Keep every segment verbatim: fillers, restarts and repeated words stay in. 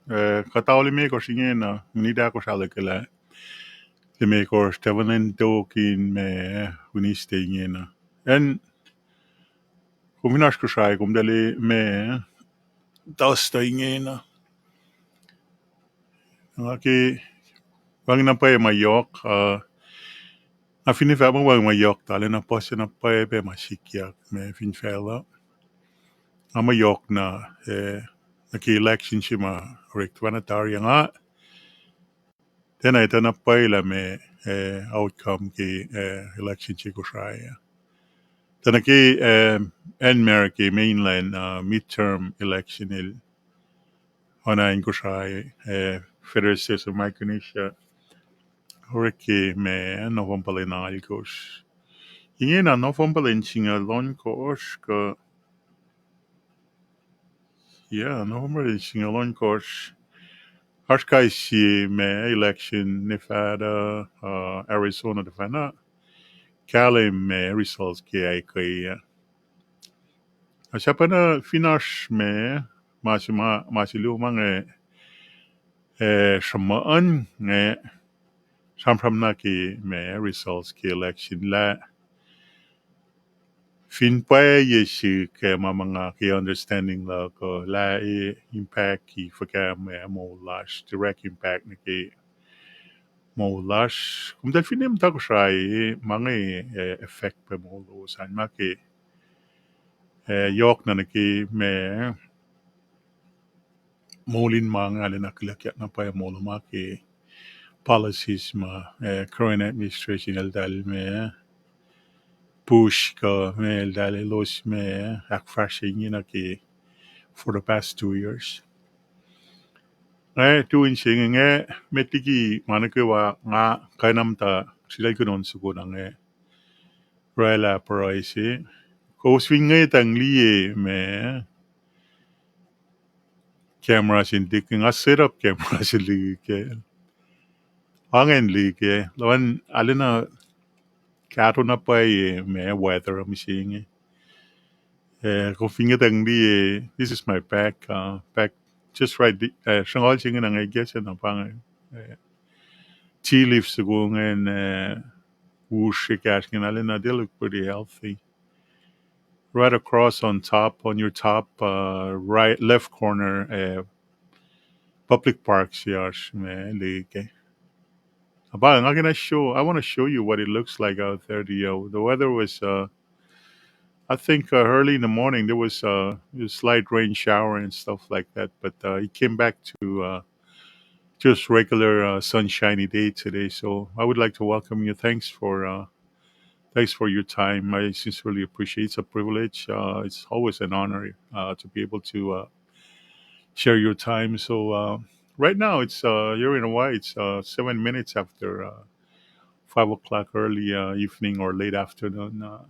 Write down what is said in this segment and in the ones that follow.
Eh, kuhtuh limekohsr ingena, minit ahkosr ahluhkwelah limekohsr, tafunen tokin me, Wednesday ingena. Acn, kom fin oasr Kosrae, kom tuh liye me, Thursday ingena. Nga ke, wacngihn na pwacye ma yohk, uh, na finne fahk ma wacngihn ma yohk tuh, arulacna puhs na pwacye pac ma sikyak me fin facluh. Nga ma yohk na, eh, nuh ke election se ma orek tuhfahna tari ah nga, tiacna etuh na pwacye lah me, eh, outcome ke, eh, election se Kosrae ah. Tuh nuh ke, eh, acn America mainland, uh, midterm election el oacna in Kosrae, eh, Federated States of Micronesia, orek ke me November lwen alkohsr. Ingena November lwen singucul ohnkohsr kuh Yeah, November lwen singucul ohnkohsr. Oasr kais sie me election Nevada, uh, Arizona tuhfahna kahlwem me results ke akwuck ah. Na sahp na fin oasr me, ma se ma, ma se luo ma inge, eh, sruhmuhn inge, sramsram na ke me results ke election lah fin pwacye sihk, eh, ma ma nga ke understanding luhk uh, lah impact ke fuhkah me moul lasr, direct impact nuh ke moul lasr. Kom tuh finne muhta Kosrae, ma inge, eh, effect pac moul lowos an ma ke, eh, yohk na nuh ke me moul in ma inge arulacna kihlacyak na pwacye moul ma ke policies ma, eh, current administration eltahl me, push kuh me eltahl elos me ahkfahsrye inge nuh ke for the past two years. Nga tu in se inge, met liki ma nuh kwewa nga kuh na muhta sritacl kunon soko na inge oraclah pruhe se. Kowos fin ngwetacng liye me camera se in lihk, nga set up camera se lihk, angacn lihk, luhpan arulacna kahto na pwacye me weather mihsenge. Eh, kom fin ngwetacng liye, this is my back, uh, back, just right, eh, sruhnguhl se inge na inge, I guess, na pa inge, eh, tea leaf soko ingacn, eh, usr ekahsr ingacn arulacna, they look pretty healthy. Right across on top, on your top, uh, right, left corner, eh, public park se oasr me lihk. But I can show, I want to show you what it looks like out there. The, uh, the weather was, uh, I think, uh, early in the morning, there was, uh, a slight rain shower and stuff like that, but, uh, it came back to, uh, just regular, uh, sunshiny day today. So I would like to welcome you. Thanks for, uh, thanks for your time. I sincerely appreciate it. It's a privilege. Uh, it's always an honor, uh, to be able to, uh, share your time. So, uh, right now, it's, uh, here in Hawaii, it's, uh, seven minutes after, uh, five o'clock early, uh, evening or late afternoon, uh,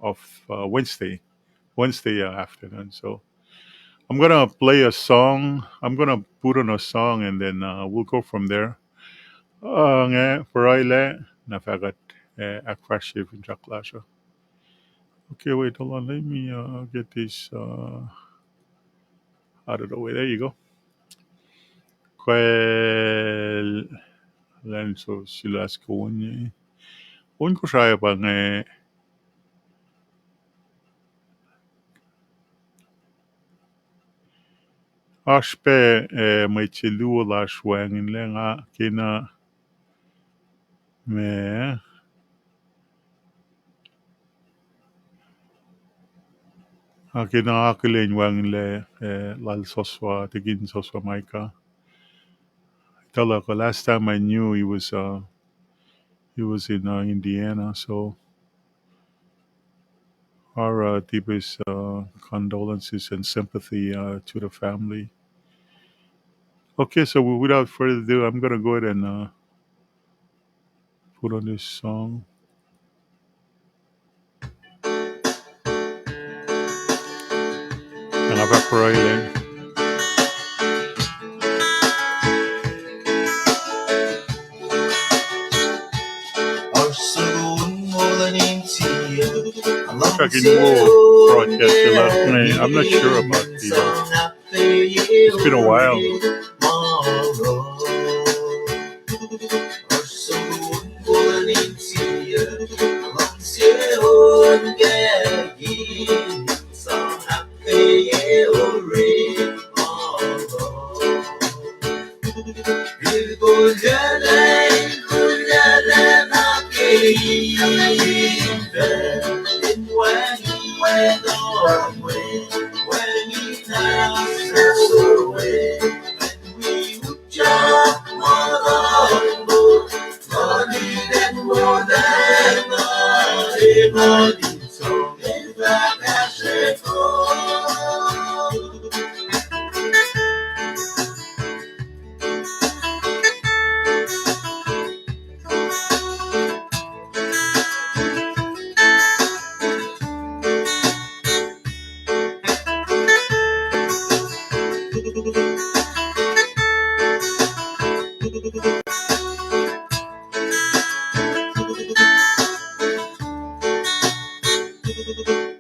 of, uh, Wednesday, Wednesday, uh, afternoon. So I'm gonna play a song. I'm gonna put on a song, and then, uh, we'll go from there. Uh, nge, pruhe lah, na fahkwack, eh, ahkfahsrye finsrak lasr uh. Okay, wait, hold on. Let me, uh, get this, uh, out of the way. There you go. Kwel, lan so silas ko on ye. On Kosrae pa inge. Oasr pac, eh, mwet se luo lasr wacngihnlac nga kena me, nga kena akihlen wacngihnlac, eh, lal Soswa, Tikin Soswa Micah. Tuh luhk uh, last time I knew he was, uh, he was in, uh, Indiana, so our, uh, deepest, uh, condolences and sympathy, uh, to the family. Okay, so w-, without further ado, I'm gonna go ahead and, uh, put on this song. Nga fah pruhe lah. Oasr in wo broadcast se luhk inge. I'm not sure about the, uh, Been a while. Oasr soko on wolacna in siyuck, luhngse on kacki, sang ahkkweye orekma lom. Ilkolyuclac, ilkolyuclac nuh ke in pacl in wacngihn we, wacngihn na soko we, wi utyak ma luhn Lord, tuhlihk ac molacna, e, ma in song in fahk kahsrweko.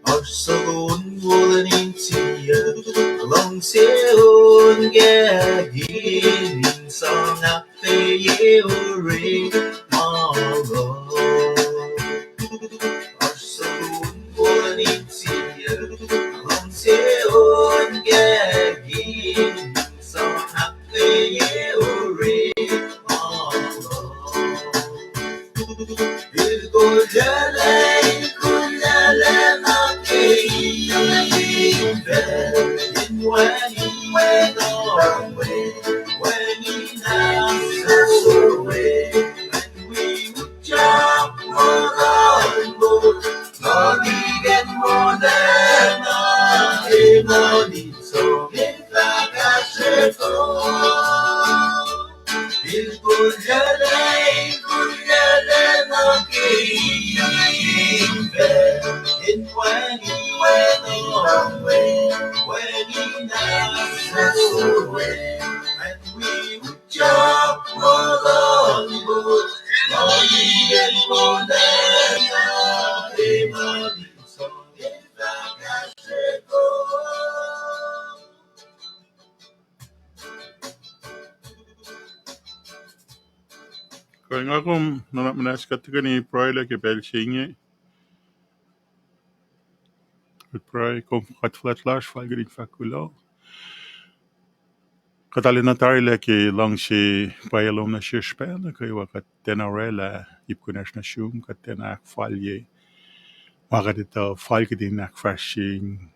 Oasr soko on wolacna in siyuck, luhngse on kacki, in sang ahkkweye orekma lom. Oasr soko on wolacna in siyuck, luhngse on kacki, in sang ahkkweye orekma lom. Ilkolyuclac, ilkolyuclac nuh ke in pacl in wacngihn we, wacngihn na soko we, wi utyak ma luhn Lord, tuhlihk ac molacna, e, ma in song in fahk kahsrweko. Ilkolyuclac, ilkolyuclac nuh ke in pacl in wacngihn we, wacngihn na soko we, wi utyak ma luhn Lord, tuhlihk ac molacna, e, ma in song in fahk kahsrweko. Kuh nga kom nuhnak muhnahs kuht tuhkweni pruhelah ke pacl se inge. Kuht pruhe. Kom kuht fuhlwact lasr, fal kuht in fahk kuloh. Kuht arulacna tarilac ke luhngse pwacye lom nuh sesr pacl nuh kwewa. Kuht tiacna orwaclah ip kunacsr nuh sum, kuht tiacna ahkfalye ma kuht etuh fal kuht in ahkfahsrye,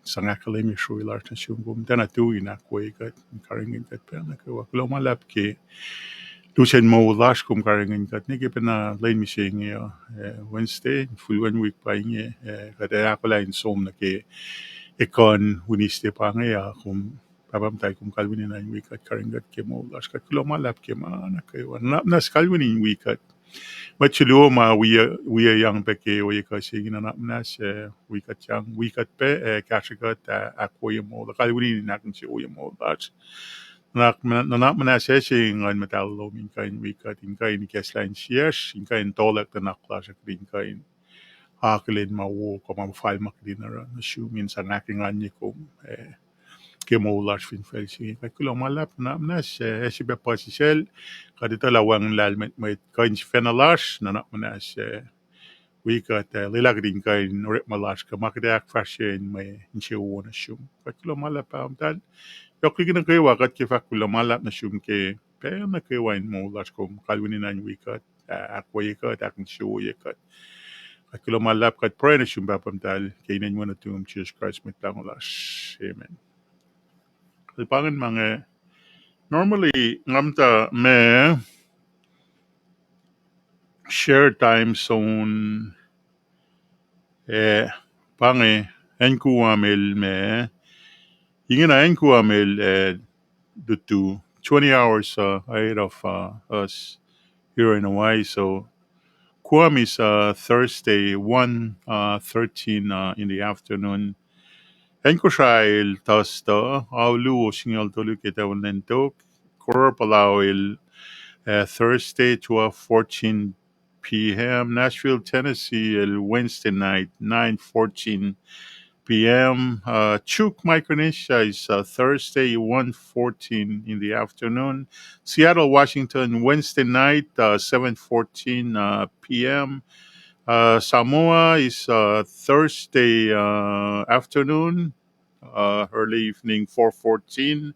sang ahkkahlwemye srui lasr nuh sum. Kom tiacna tui in ahkwoye kuht, karihngihn kuht pacl nuh kwewa. Kuloh ma luhlahp ke lusen moul lasr kom karihngihn kuht ne ke pacna lwen mihsenge uh, Wednesday, fuhlwen wik pa inge, kuht ac ahkolah in som nuh ke ekuh in Wednesday pa inge uh. Kom, Pahpah Muhtahl, kom kalweni na in wi kuht, karihngihn kuht ke moul lasr. Kuht kuloh ma luhlahp ke ma nuh kwewa. Nuhnak muhnahs kalweni in wi kuht. Mwet suluo ma wiyuc, wiyuc yang pac ke ohiyac kuh se inge, nuhnak muhnahs wi kuht yang, wi kuht pac, ac kahsrwe kuht, ac ahkwoye moul, kalweni in ahkinsewowoye moul lasr. Nuhnak muhnahs ase Nguhn Muhtahl lom in kuh in wi kuht, in kuh in ikacslah insiyacsr, in kuh in tolack nuhnak lasr, ac kuht in kuh in akihlen ma wo kuh ma fal ma kuht in oruh nuh sum in sang ahkenganye kom ke moul lasr fin facl se inge. Kuht kuloh ma luhlahp. Nuhnak muhnahs, ac sifilpac puhsisacl, kuht etuh lah wacngihn lahlmwetmwet kuh in sifacna lasr. Nuhnak muhnahs wi kuht, ac lwelah kuht in kuh in orekma lasr kuh ma kuht ac ahkfahsrye in mwe insewowo nuh sum. Kuht kuloh ma luhlahp, Pahpah Muhtahl. Yohk liki nuh kwewa kuht ke fahk kuloh ma luhlahp nuh sum ke pacl nuh kwewa in moul lasr. Kom kalweni na in wi kuht, ahkwoye kuht, ahkinsewowoye kuht. Kuht kuloh ma luhlahp, kuht pruhe nuh sum, Pahpah Muhtahl, ke inen Wen nuhtum Jisus Kraist Mwet Lahngo lasr. Amen. Kuht pa ingacn ma inge, normally nga muhta ma share time zone, eh, pa inge, acn Guam el ma, ingena acn Guam el, eh, lutu twenty hours, uh, ahead of, uh, us here in Hawaii. So Guam is, uh, Thursday, one, uh, thirteen, uh, in the afternoon. Acn Kosrae el Thursday, ao luo singucul tolu ke taun len tok. Koror Palau el, uh, Thursday, twelve fourteen P M. Nashville, Tennessee el Wednesday night, nine fourteen p.m. Uh, Chuuk, Micronesia is uh, Thursday, one fourteen in the afternoon. Seattle, Washington, Wednesday night, uh, seven fourteen uh, p.m. Uh, Samoa is uh, Thursday uh, afternoon, uh, early evening, four fourteen.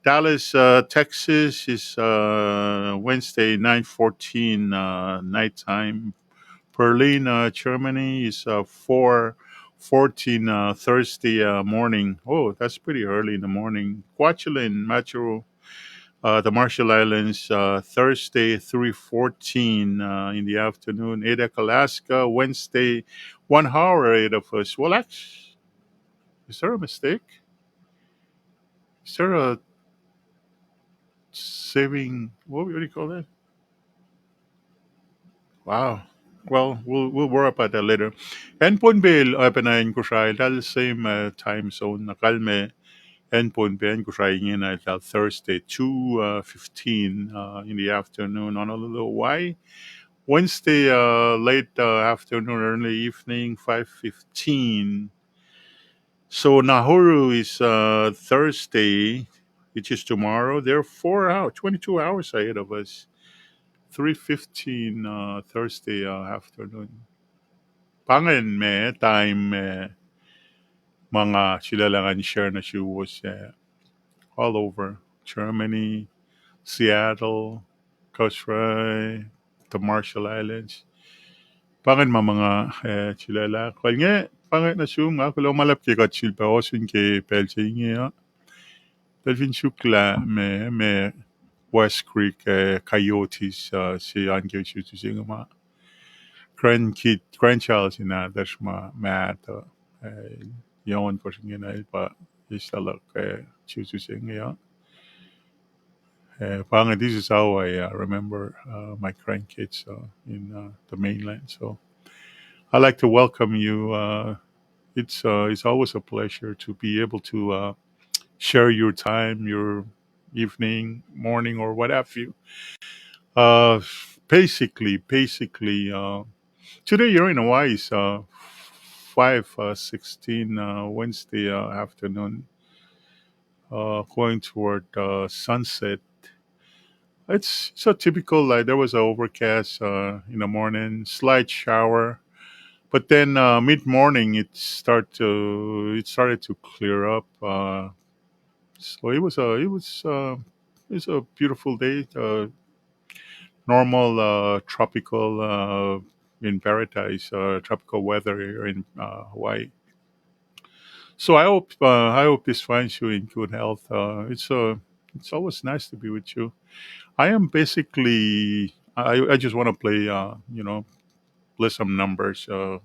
Dallas, uh, Texas is uh, Wednesday, nine fourteen uh, nighttime. Berlin, uh, Germany is uh, four fourteen uh, Thursday uh, morning. Oh, that's pretty early in the morning. Kwajalein, Majuro, uh, the Marshall Islands, uh, Thursday, three fourteen uh, in the afternoon. Adak, Alaska, Wednesday, one hour ahead of us. Well, actually, is there a mistake? Is there a saving? What, what do you call that? Wow. Well, we'll we'll worry about that later. Acn Pohnpei el oacpacna acn Kosrae, eltahl same uh, time zone na kalmac. Acn Pohnpei, acn Kosrae ingena eltahl Thursday two uh, fifteen uh, in the afternoon, Honolulu, Hawaii. Wednesday uh, late uh, afternoon, early evening, five fifteen. So Nauru is uh, Thursday, which is tomorrow. They're four hours, twenty-two hours ahead of us. Three fifteen uh, Thursday uh, afternoon. Pa ingacn ma time ma ma nga sulaclah ngan share nuh suwos uh, all over Germany, Seattle, Kosrae, the Marshall Islands. Pa ingacn ma ma nga uh, sulaclah. Kol inge, pa inge nuh sum, nga kuloh ma luhlahp ke kuht sulpac ohsun ke pacl se inge uh. Tuh fin suklah ma, ma West Creek uh, Coyotes uh, se an ke sutu se inge ma grandkid, grandchild se nahtuhsr ma, ma tuh uh, yac ohnkohsr ingena el pa eis luhk uh, sutu se inge uh. Uh, pa inge, this is how I uh, remember uh, my grandkids uh, in uh, the mainland. So I'd like to welcome you. Uh, it's uh, it's always a pleasure to be able to uh, share your time, your evening, morning, or what have you. Uh, basically, basically, uh, today here in Hawaii is uh, five uh, sixteen uh, Wednesday uh, afternoon, uh, going toward uh, sunset. It's so typical. Like there was a overcast uh, in the morning, slight shower, but then uh, mid morning it start to it started to clear up. Uh, so it was a it was uh, it's a beautiful day. Uh, normal uh, tropical uh, in paradise, uh, tropical weather here in uh, Hawaii. So I hope uh, I hope this finds you in good health. Uh, it's uh, it's always nice to be with you. I am basically I, I just want to play uh, you know play some numbers. Uh,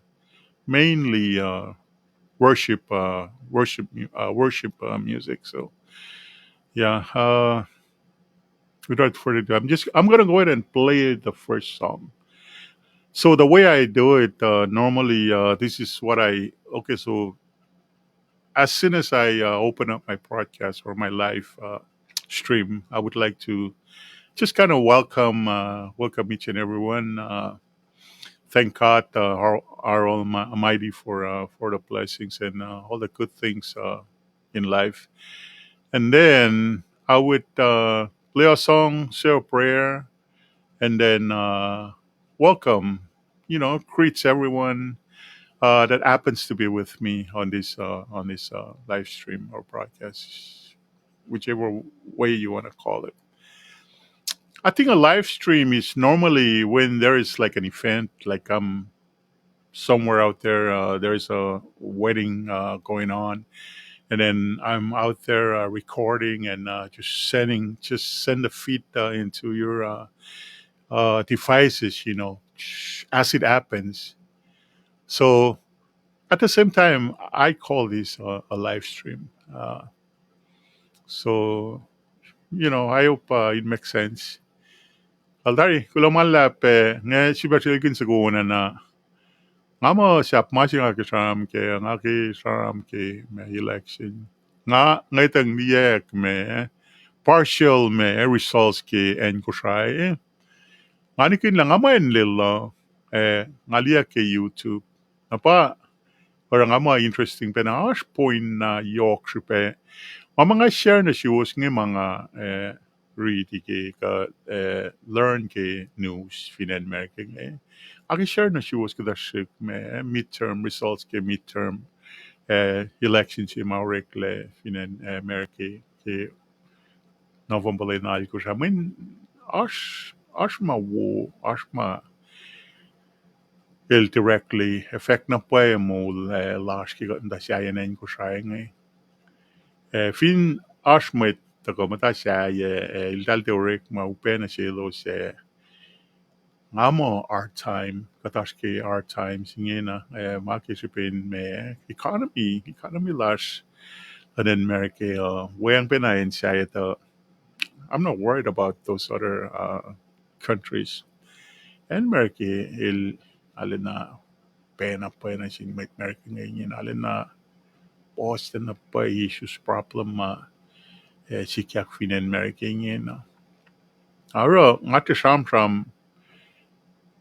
mainly uh, worship uh, worship mu- uh, worship uh, music. So yeah. Uh, without further ado, I'm just I'm gonna go ahead and play the first song. So the way I do it uh, normally, uh, this is what I okay. So as soon as I uh, open up my broadcast or my live uh, stream, I would like to just kind of welcome uh, welcome each and everyone. Uh, thank God, uh, our, our Almighty for uh, for the blessings and uh, all the good things uh, in life. And then I would uh, play a song, say a prayer, and then uh, welcome, you know, greets everyone uh, that happens to be with me on this uh, on this uh, live stream or broadcast, whichever way you want to call it. I think a live stream is normally when there is like an event, like I'm somewhere out there, uh, there's a wedding uh, going on, and then I'm out there uh, recording and uh, just sending, just send the feed uh, into your uh, uh, devices, you know, as it happens. So at the same time, I call this uh, a live stream. Uh, so, you know, I hope uh, it makes sense. Al tari, kuloh ma luhlahp, nge srihpac srihkihn soko na na. Nga muh sahp ma se nga ke sramsram ke, nga ke sramsram ke ma election. Nga, nga tuh liyacack ma partial ma results ke acn Kosrae. Nga nikihn lah nga muh enlil uh, eh, nga liye ke YouTube. Na pa Oruh nga muh interesting pacna oasr point na yohk srihpac. Ma ma nga share nuh suwos inge ma nga, eh, riti ke kuh, eh, learn ke news fin acn America inge. Nga ke share nuh suwos kuhtuh srihk ma midterm results ke midterm, eh, election se ma oreklac fin acn, eh, America ke November lwen alkosr ah. Mweyen oasr, oasr ma wo, oasr ma el directly affect na pwacye moul, eh, lasr ke kuht muhta sahyacn acn Kosrae inge. Eh, fin oasr mwet tuhkuh muhta sahyac, eh, eltahl tiac orekma upac nuh selos, eh, nga muh hard time, kuht oasr ke hard times ingena, eh, ma ke srihpen ma economy, economy lasr luhn acn America uh weacng pacna in sahyac tuh I'm not worried about those other, uh, countries. Acn America el arulacna pacna pwacye nuh sin mwet America inge, ingena arulacna puhs na pwacye issues, problem ma, eh, sikyak fin acn America ingena. Oruh nga tiac sramsram,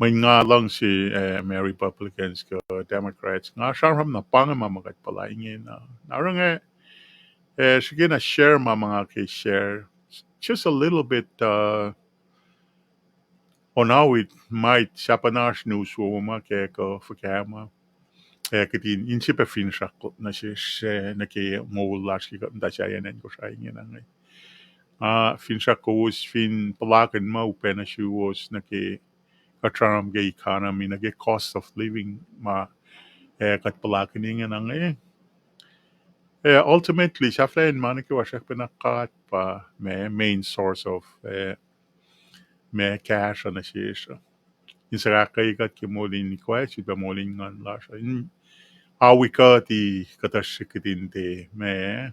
mweyen nga luhngse, eh, ma Republicans kuh Democrats, nga sramsram na pa inge ma ma kuht puhla ingena. Na oruh inge, eh, srihke na share ma ma nga ke share just a little bit, uh, on how it might, sahp na oasr news wo ma ke kuh fuhkah ma, eh, kihtin inse pac finsrak nuh sesr, eh, nuh ke moul lasr ke kuht muhta sahyacn acn Kosrae ingena inge. Nga finsrak kowos fin puhlakihn ma upac nuh suwos nuh ke kuht sramsram ke economy, nuh ke cost of living ma, eh, kuht puhlakihn ingena inge. Eh, ultimately, sahflahiyacn ma nuh kwewa srackpacna God pa ma main source of, eh, ma kahsruh nuh sesr uh, in suhkahkihn kuht ke moul in ikwac, sifilpac moul in nguhn lasr uh. In awi kuht, kuhtuh srihk kihtin tiac ma,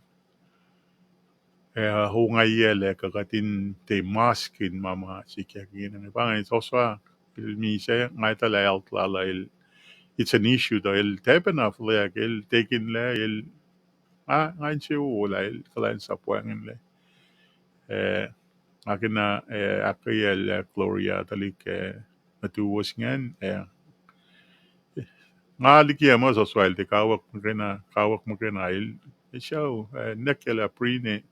eh, ongaiyac lah kuh kuht in tiac maskihn ma ma sikyak ingena. Pa inge soswa, el misac, nga etuh lah health lal uh, el, it's an issue tuh el tiacpacna fuhlweack, el tekinlac, el, nga, nga insewowo lah el kuhlwacnsap wacngihnlac. Eh, nga kena, eh, ahkkweyacl, eh, Gloria tuhlihk, eh, nuhtuwos ingacn, eh, nga liki muh soswa el tiac kawuck muhkwena, kawuck muhkwena el, el sucu, eh, nwacklah Brine,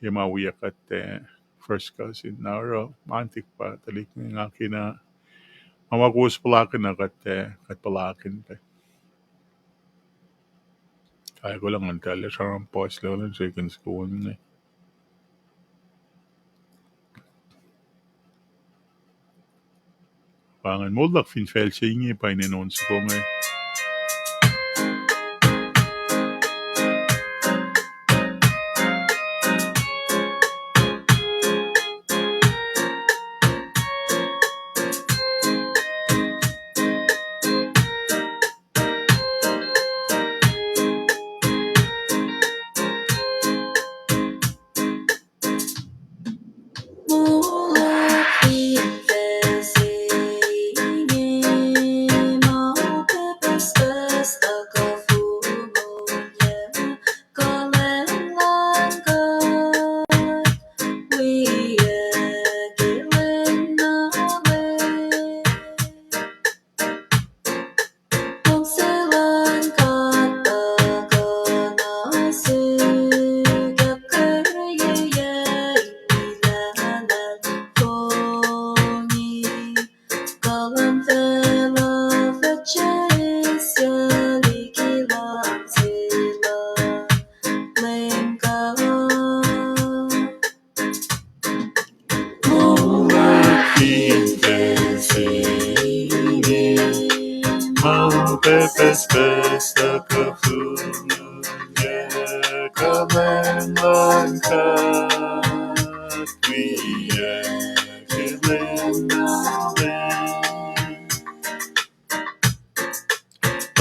eh, ma wiyuck kuht, eh, first cousin. Na oruh Mantik pa tuhlihk nga kena, ma ma kowos puhlakihn uh kuht, eh, kuht puhlakihn pac. Ac kuloh ngan tahl sramsram puhslac luhn seconds ko inge. Pa ingacn, moul luhk fin facl se inge pa inen on soko inge.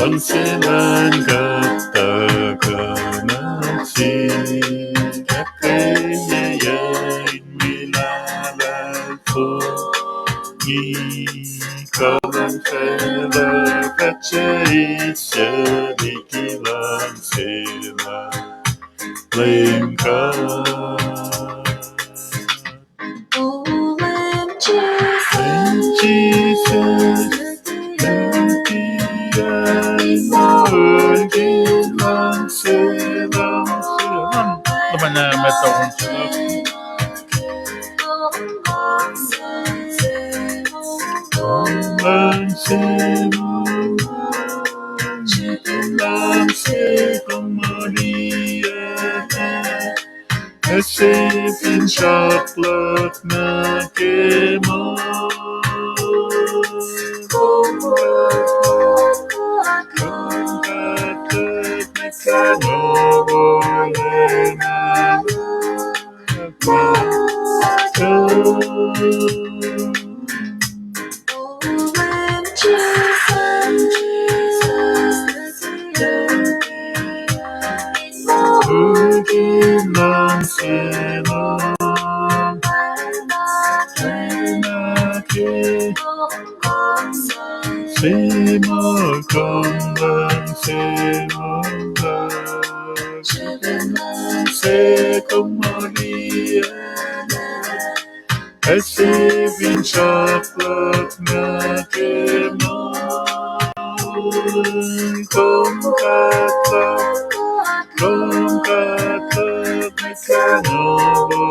Luhngse luhn God tuhkuh nuh sihk, ahkkweyeyuc in wi lahlfohn, kuh luhn facluh fah eis liki luhngse luhn Leum God. O Leum Jisus, Leum Jisus, Leum Jisus, Sohn se, kom luhngse, luhngse, kom moliyucklac, ac se finsrak luhk nuh ke ma. Kom kuht, kom kuht, kom kuht, kom kuht, Se ma kom luhngse, kom luhngse, kom moliyucklac, ac se finsrak luhk nuh ke ma. Kom kuht, kom kuht, kom kuht, kom kuht,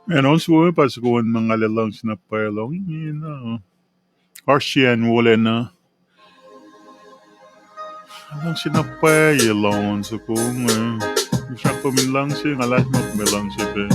Acn on soko pa soko in ma nga luhngse na pwacye lohng ingena. Oasr sie acn wolacna luhngse na pwacye lohng on soko inge. Usra kom in luhngse, nga lahlmwetmwet luhngse pac.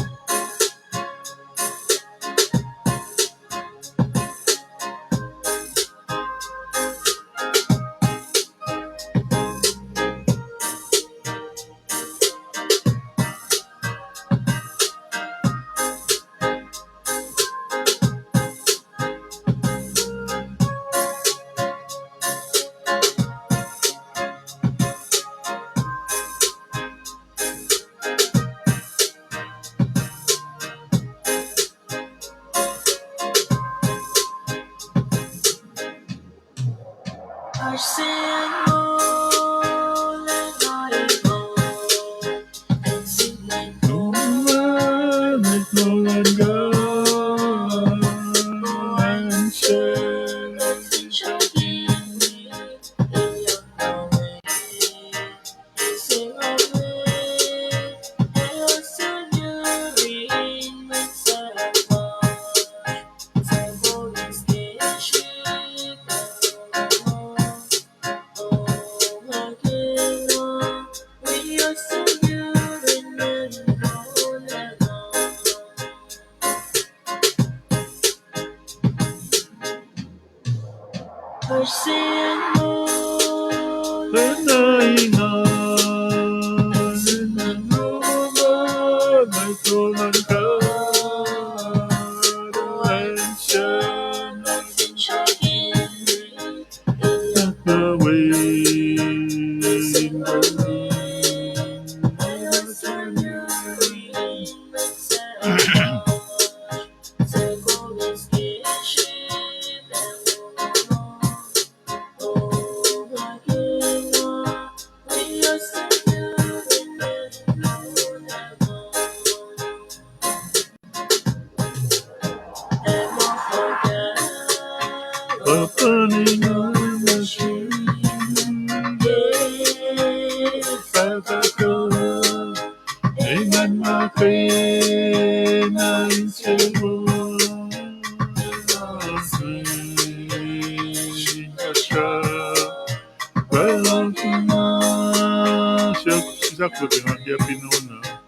Engan ma kena insewowo. Sihk, sihk, sihk, sihk, sihk, sihk,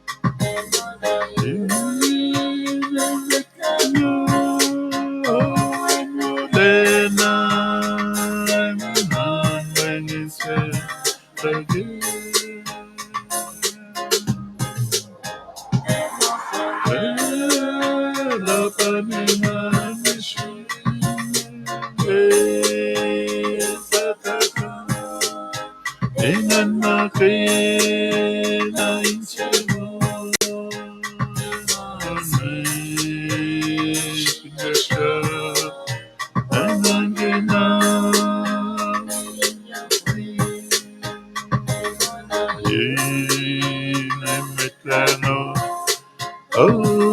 Engan ma kena insewowo. Engan kena. Ye, emet Lahngo. O,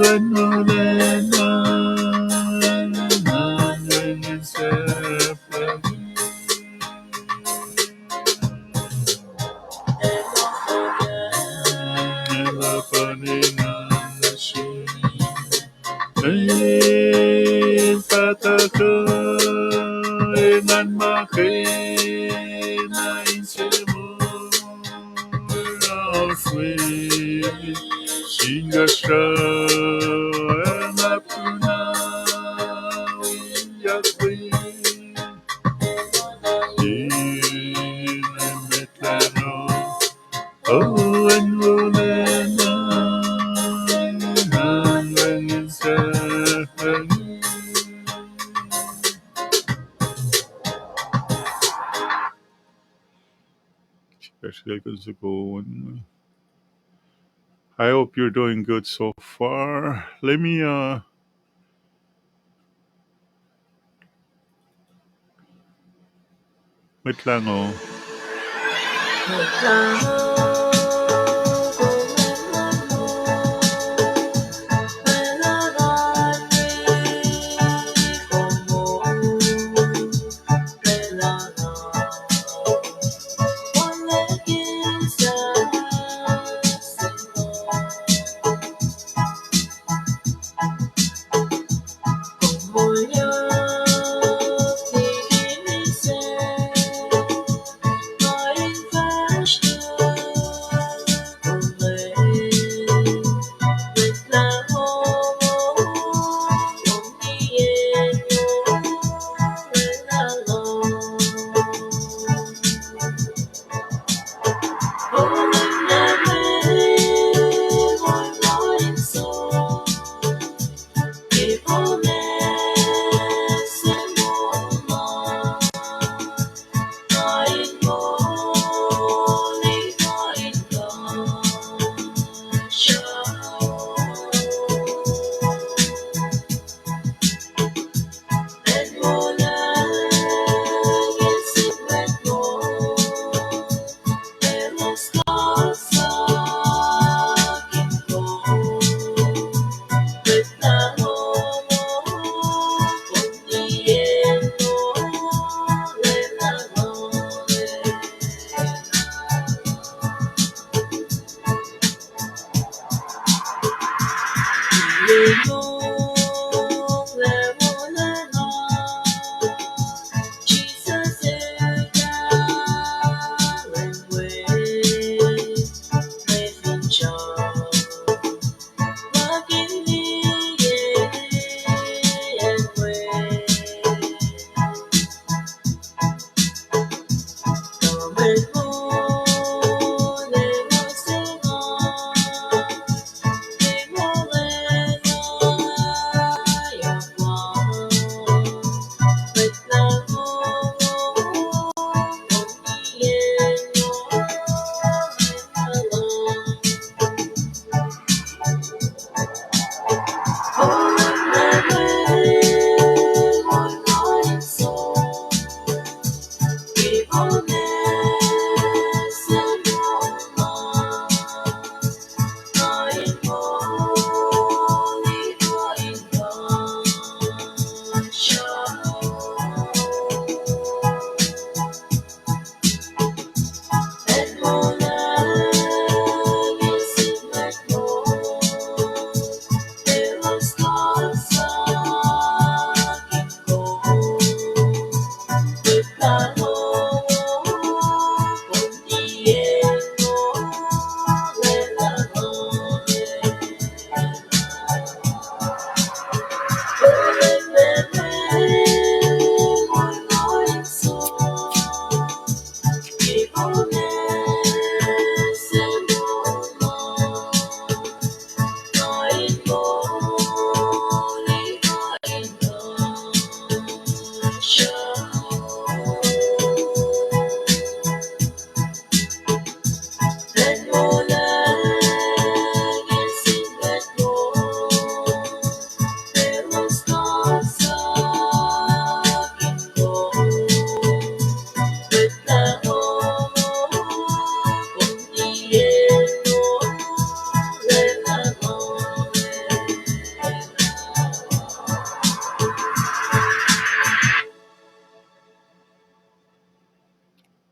Emet Lahngo, wacngihn sahflah. Elah pa engan nuh sum. Eis pahtuhkuh, engan ma kena insewowo. Sihk, sihk, engan puna, yak wi. Ye, emet Lahngo. O, acn wolacna, wacngihn sahflah. I hope you're doing good so far. Let me, uh, Mwet Lahngo.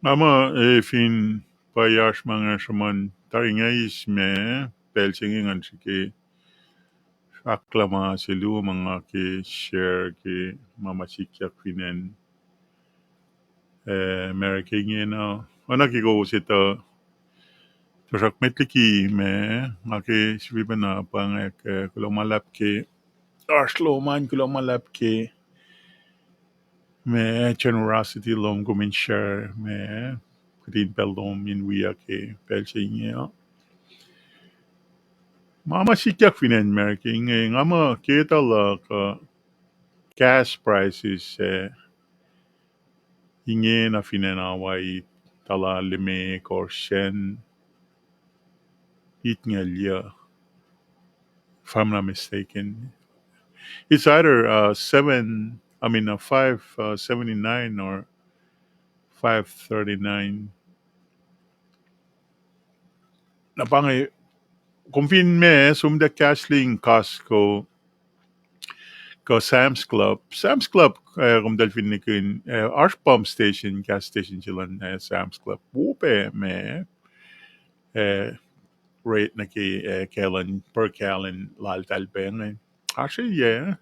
Nga muh, eh, fin pwacye oasr ma nga sruhmuhn tari nga eis ma, pacl se inge ngan srihke fahk lah ma se luo ma nga ke share ke ma ma sikyak fin acn, eh, America ingena. Oacna ke kowos etuh, tuhsruhk met liki ma nga ke sifilpacna pwacngwack, eh, kuloh ma luhlahp ke oasr lom an, kuloh ma luhlahp ke ma generosity lom kom in share ma kihtin pacl lom in wiyuck ke pacl se inge uh. Ma ma sikyak fin acn America inge, nga muh ke etuh luhk uh, gas prices, eh, ingena fin acn Hawaii, tala limekohsr sacn itngucul yuc, if I'm not mistaken. It's either, uh, seven, I mean, uh, five, uh, seventy-nine or five thirty-nine. Na pa inge, kom fin ma som tuh gasoline Costco kuh Sam's Club. Sam's Club, eh, komtal fin nikihn, eh, oasr pump station, gas station se luhn, eh, Sam's Club. Wo pac ma, eh, rate nuh ke, eh, gallon, per gallon laltahl pac inge. Oasr, yac,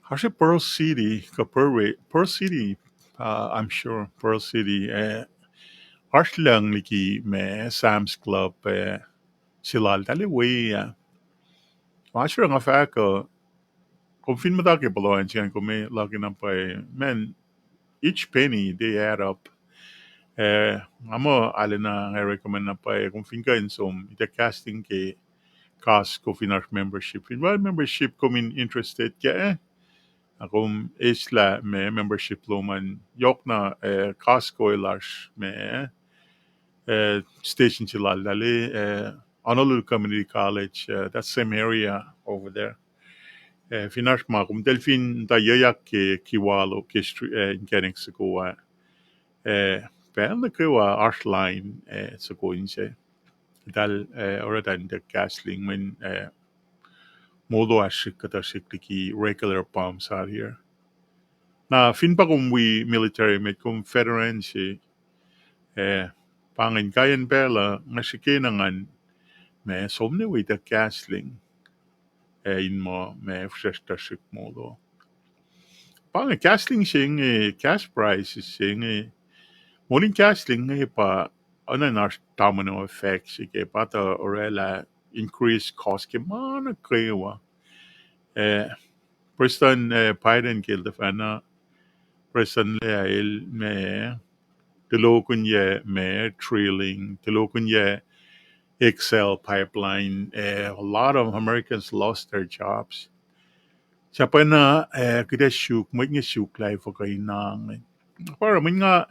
oasr Pearl City, kuh Pearl Ra-, Pearl City, uh, I'm sure, Pearl City, eh, oasr lucng liki ma Sam's Club, eh, se laltahl we, ah. Ma sure nga fahk uh, kom fin muhta ke puhloan se ingacn kom ac luhk na pwacye, man, each penny, they add up. Eh, nga muh arulacna nga recommend na pwacye, kom fin kuh in som, ituh gasoline ke Costco fin oasr membership. Fin pa membership kom in interested kac, na kom eislah ma membership lom an yohkna, eh, Costco lasr ma, eh, station se laltahl, eh, Honolulu Community College, eh, that same area over there. Eh, fin oasr ma komtal fin tuh yoyak ke kiwalo ke str-, eh, inkacnek soko ah, eh, pacl nuh kwewa oasr line, eh, soko inse. Eltahl, eh, oruh tuh in tuh gasoline mweyen, eh, molo ah srihk kuhtuh srihk liki regular pumps out here. Na fin pa kom wi military met, kom veteran se, eh, pa ingacn kain pacl uh nga srihke na ngan ma som nuh we tuh gasoline, eh, in muh ma fihsracsr tuh srihk molo. Pa inge gasoline se inge, gas prices se inge, molin gasoline inge pa oacna in oasr domino effect se ke pa tuh orwaclah increase cost ke ma nuh kwewa. Eh, Prestuhn, eh, Biden ke el tuhfahna prestuhnlac ah el ma tulokihnyac ma drilling, tulokihnyac X L pipeline, eh, a lot of Americans lost their jobs. Sahp na, eh, kuht ac suk, mwet inge suk lah efuh kuh in na inge. Pa oruh mwet nga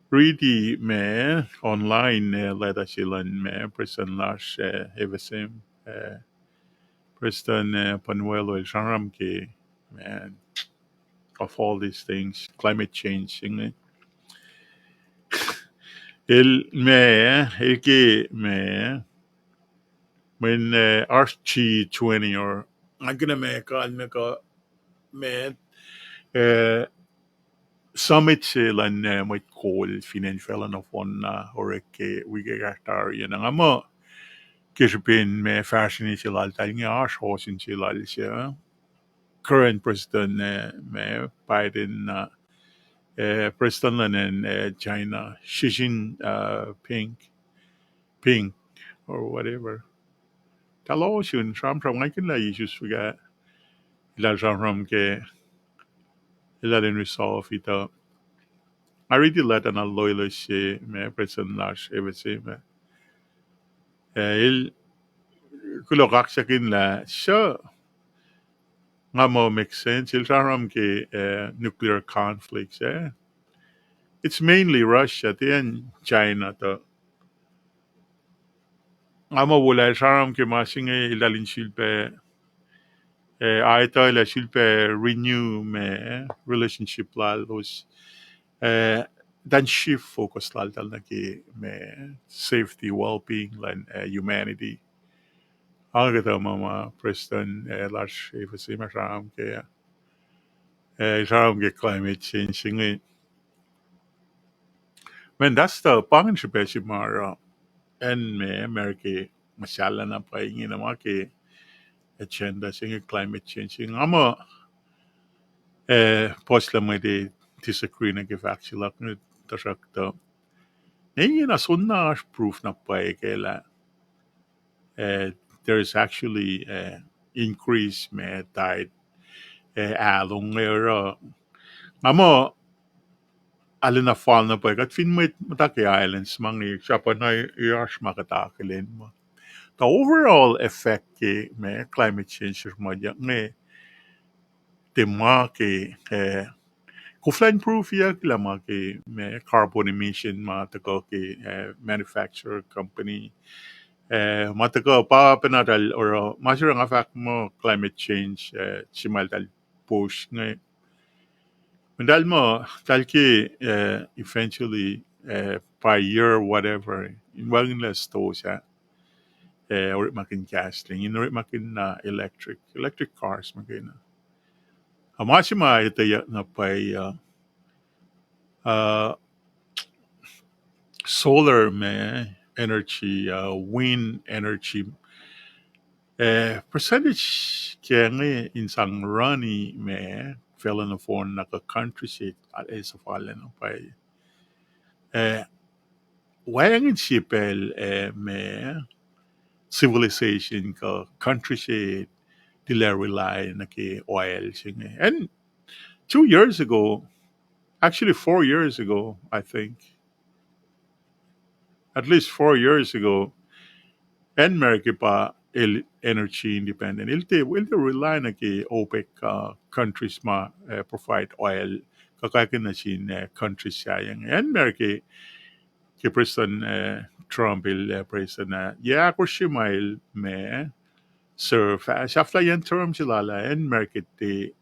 riti ma online, eh, letuh se luhn ma prestuhn lasr, eh, FSM, eh, Prestuhn, eh, Panuelo el sramsram ke, man, of all these things, climate change inge. El ma, el ke ma, mweyen, eh, oasr G twenty or, nga kena ma kalmac kuh ma, eh, summit se luhn, eh, mwet kol fin acn facluh nohfohn na orek ke wik ekahsr tari ah. Na nga muh ke srihpen ma fahsrweni se laltahl inge oasr ohsun se lal se, current prestuhn, eh, ma Biden, eh, eh, prestuhn luhn acn, eh, China, Xi Jinping, Ping, or whatever. Eltahl ohsun, sramsram, nga kihnlah isus fuhkah eltahl sramsram ke, eltahl in resolve ituh. Nga riti letuh na loeloes se ma prestuhn lasr FSM ah, eh, el kuloh kaksakihn lah suc, nga muh make sense, el sramsram ke, eh, nuclear conflicts, eh. It's mainly Russia, tiac China tuh. Nga muh wo lah el sramsram ke ma se inge eltahl in sulpac, eh, etuh lah sulpac renew ma relationship lalos, eh, tuh in shift focus laltahl nuh ke ma safety, well-being luhn, eh, humanity. Ac kuhtuh ma ma prestuhn, eh, lasr FSM ah sramsram ke, eh, sramsram ke climate change inge. Man, that's the, pa ingacn srihpac se ma oruh acn me America muhsahllah na pwacye ingena ma ke agenda se inge, climate change. Nga muh, eh, puhslah mwet disagree nuh ke fahk se luhk inge, tuhsruhktuh ne ingena soenna oasr proof na pwacye kac lah eh, there is actually, eh, increase ma tide, eh, ahlong inge oruh. Nga muh, arulacna fal na pwacye, kuht fin mwet muhta ke islands ma inge, sahp na oasr ma kuht akihlen muh the overall effect ke ma climate change ma inge, tiac ma ke, eh, koflah in proof-iyucklac ma ke ma carbon emission ma tuhkuh ke, eh, manufacturer company, eh, ma tuhkuh pa pacna eltahl oruh ma se oruh nga fahk muh climate change, eh, se ma eltahl push inge. Eltahl muh, eltahl ke, eh, eventually, eh, by year whatever, in wacngihnlac stosah, eh, orekmakihn gasoline, in orekmakihn, uh, electric, electric cars ma kena. Ac ma se ma etweyuck na pwacye, uh, solar ma energy, uh, wind energy, eh, percentage ke inge in sang rani ma facluh nohfohn na kuh country se, eh, suhfal na pwacye. Eh, wacngihn sie pacl, eh, ma civilization kuh country se tilac rely nuh ke oil se inge. And two years ago, actually four years ago, I think, at least four years ago, acn America pa el energy independent. El tiac, el tiac rely nuh ke OPEC, uh, countries ma, uh, provide oil, kuh kain nuh sin, uh, countries sahyac inge. Acn America, ke Prestuhn, uh, Trump el, uh, prestuhn, uh, yac ahkosr se ma el ma serve, uh, sahflahiyacn term se lal ah, acn America tiac,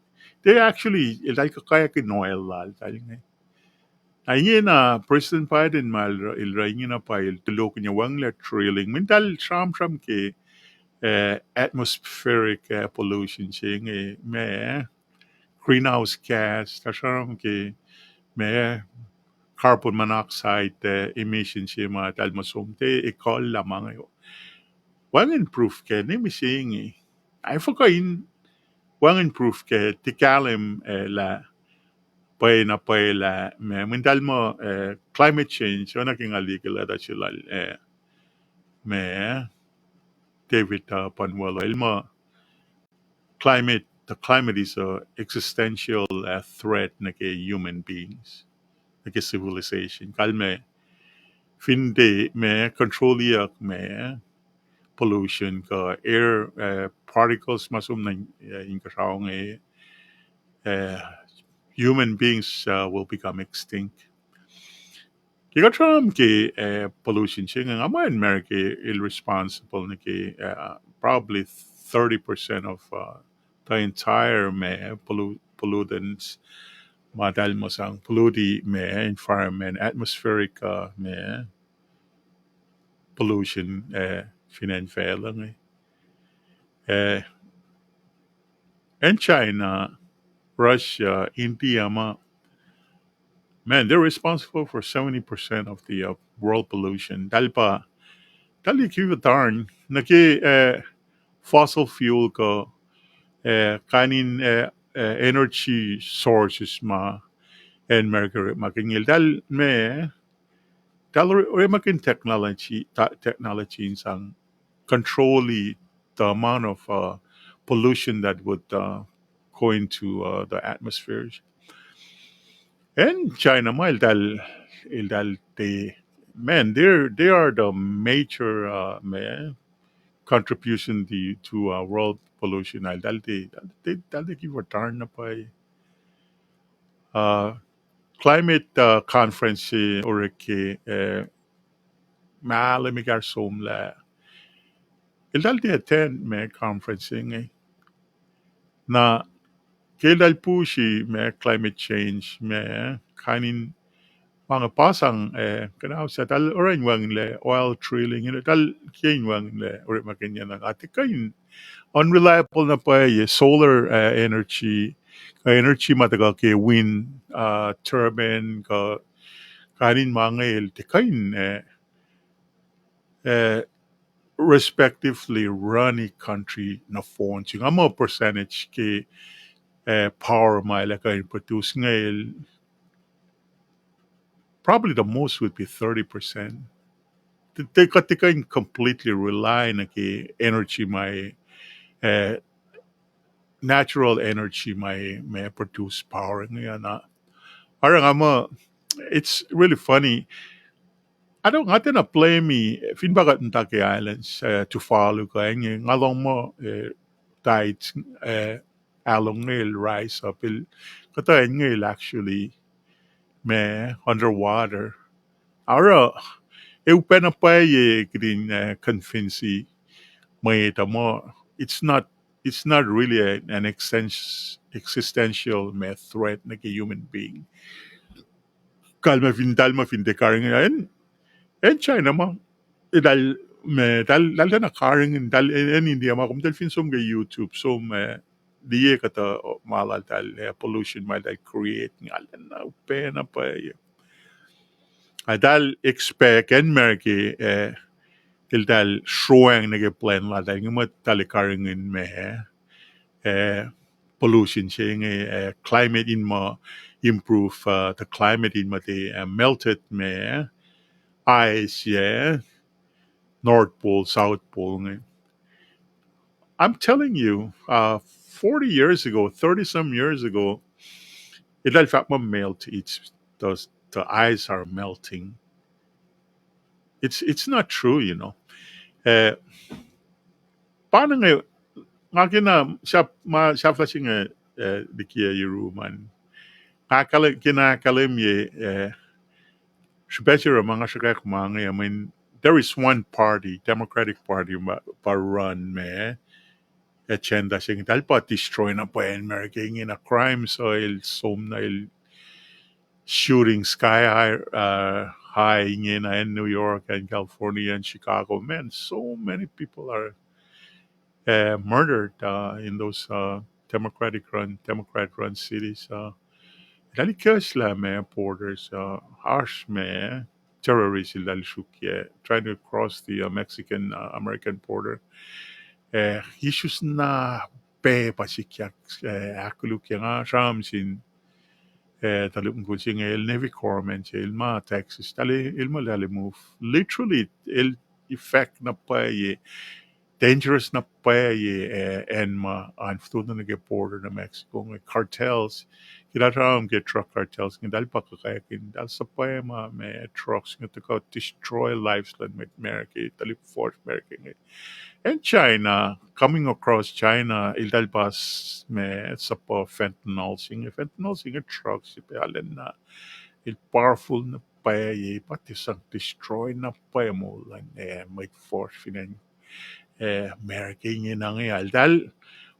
tiac actually, eltahl kuh kain oil lal, eltahl inge. Na ingena Prestuhn Biden ma el, el oruh ingena pa el tulohkihnyac wacngihnlac drilling. Mwet eltahl sramsram ke, uh, atmospheric, uh, pollution se inge ma greenhouse gas, eltahl sramsram ke ma carbon monoxide, uh, emission se ma eltahl muh som tiac ekuhllah ma inge. Wacngihn proof kac ne mihsenge. Ac fuhkah in wacngihn proof kac, tiac kahlwem, uh, lah pwacye na pwacye lah ma, mwet eltahl muh, uh, climate change, oacna ke nga liye ke letuh se lal, uh, ma David, uh, Panuelo, el muh climate, the climate is a existential, uh, threat nuh ke human beings, nuh ke civilization. Kalmac fin tiac ma control-iyuck ma pollution kuh air, uh, particles ma som nuh, uh, inkuhsrao inge, uh, human beings, uh, will become extinct. Ke kuht sramsram ke, uh, pollution se inge, nga muh acn America el responsible nuh ke, uh, probably thirty percent of, uh, the entire ma pollu-, pollutants ma eltahl muh sang pollute ma environment, atmospheric, uh, ma pollution, uh, fin acn facluh inge. Uh, acn China, Russia, India ma, man, they're responsible for seventy percent of the, uh, world pollution. Eltahl pa, eltahl ac kihfa tarn nuh ke, uh, fossil fuel kuh, uh, kain in, uh, uh, energy sources ma acn America orekmakihn inge. Eltahl ma, eltahl orekmakihn technology, ta-, technology in sang control-i the amount of, uh, pollution that would, uh, go into, uh, the atmosphere. Acn China ma eltahl, eltahl tiac, man, they're, they are the major, uh, ma, contribution to, to, uh, world pollution. Eltahl tiac, eltahl tiac, eltahl tiac kihfa tarn na pwacye. Uh, climate, uh, conference se orek ke, uh, mahlwem ekahsr somlah. Eltahl tiac attend ma conference se inge. Na ke eltahl push-i ma climate change ma kain in ma inge pa sang, uh, kuhnaus ah, eltahl oruh in wacngihnlac oil drilling, you know, eltahl ke in wacngihnlac orekmakihnyacn, nga tiac kuh in unreliable na pwacye solar, uh, energy, kuh energy ma tuhkuh ke wind, uh, turbine, kuh kain in ma inge el tiac kuh in, eh, eh, respectively run a country nohfohn. Sing nga muh percentage ke, eh, power ma el ac kuh in produce inge el, probably the most would be thirty percent. They, they, they can completely rely nuh ke energy ma, eh, natural energy ma, ma produce power inge na. Oruh nga muh, it's really funny. I don't, nga tiacna blame, fin pa kuht in tuh ke islands, eh, Tuvalu kuh inge, nga lohng muh, eh, tide, eh, alu inge el rise up, el, kuhtuh inge el actually ma underwater. Oruh, ac upac na pwacye kihtin, eh, convince mwet uh muh, it's not, it's not really a, an existen-, existential ma threat nuh ke human being. Kalmac fin, talmac fin tiac karihngihn, acn, acn China ma, eltahl, ma, eltahl, eltahl tiacna karihngihn, eltahl, acn India ma, kom tahl fin som ke YouTube, som, eh, liye kuhtuh ma laltahl, eh, pollution ma eltahl create, nga lwen na upac na pwacye. Eltahl expect acn America, eh, eltahl sroacng nuh ke plan laltahl inge muh eltahl karihngihn ma, eh, pollution se inge, eh, climate in muh improve, uh, the climate in muh tiac, uh, melted ma, ice, yeah, North Pole, South Pole inge. I'm telling you, uh, forty years ago, thirty some years ago, eltahl fahk muh melt, it's, the, the ice are melting. It's, it's not true, you know. Eh, pa inge, nga kena, sahp, ma, sahflah se inge, eh, likiyac yurum an. Nga kena ahkkahlwemye, eh, srihpac se oruh ma nga sruhkwack ma inge, I mean, there is one party, Democratic Party, pa, pa run ma agenda se inge, eltahl pa destroy na pwacye America ingena, crime uh el som na el shooting sky high, uh, high ingena in New York and California and Chicago. Man, so many people are, uh, murdered, uh, in those, uh, Democratic run, Democrat run cities. Uh, eltahl ikacslah ma borders, uh, oasr ma terrorists eltahl sruokyac, trying to cross the, uh, Mexican, uh, American border. Uh, issues na pac pa sikyak, uh, ahkkolukye nga sramsram sin, uh, tuhlihk mukul se inge el Navy corpsman se el ma Texas, eltahl, el ma eltahl move. Literally, el effect na pwacye, dangerous na pwacye, uh, acn ma an fototo nuh ke border nuh Mexico inge, cartels. Ke eltahl sramsram ke drug cartels inge, eltahl pa kuhkakihn, eltahl suhpwacma ma drugs inge tuhkuh destroy lives luhn mwet America, tuhlihk fuhsr America inge. And China, coming across China, eltahl pa s-, ma suhpwacma fentanyl se inge, fentanyl se inge drugs se pac arulacna el powerful na pwacye, pa tiac sang destroy na pwacye moul luhn, uh, mwet fuhsr fin acn, uh, America ingena inge. Eltahl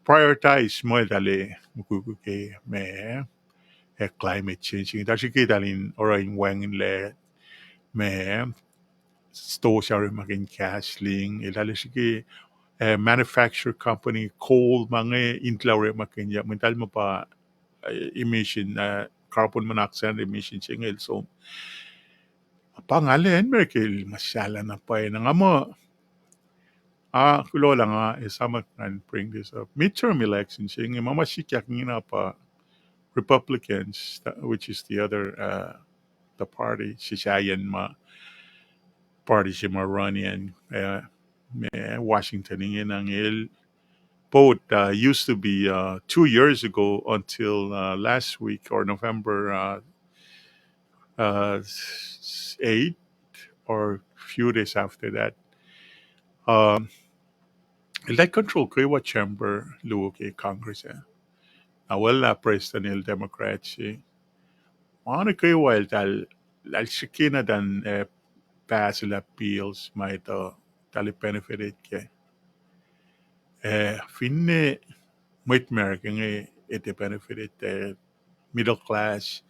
prioritize muh eltahl mukwikwi ke ma, uh, climate change inge. Eltahl srihke eltahl in oruh in wacngihnlac ma stosah orekmakihn gasoline, eltahl srihke, uh, manufacture company, coal ma inge in tuhlac orekmakihnyuck, mweyen eltahl muh pa, uh, emission, uh, carbon monoxide emission se inge el som. Pa nga lwen America el muhsahllah na pwacye na nga muh, ah, kuloh lah nga esamwack ngan bring this up. Midterm election se inge ma ma sikyak ingena pa Republicans, which is the other, uh, the party, sisacyen ma party se ma run in, uh, ma Washington ingena inge el both, uh, used to be, uh, two years ago until, uh, last week or November, uh, uh, s-, eight or few days after that. Um, eltahl control kwewa chamber luo ke Congress ah. Na welah prestuhn el Democrat se. Ma nuh kwewa eltahl, eltahl srihke na than, eh, pass lah bills ma etuh eltahl benefit kac. Eh, finne mwet America inge etuh benefit, eh, middle class,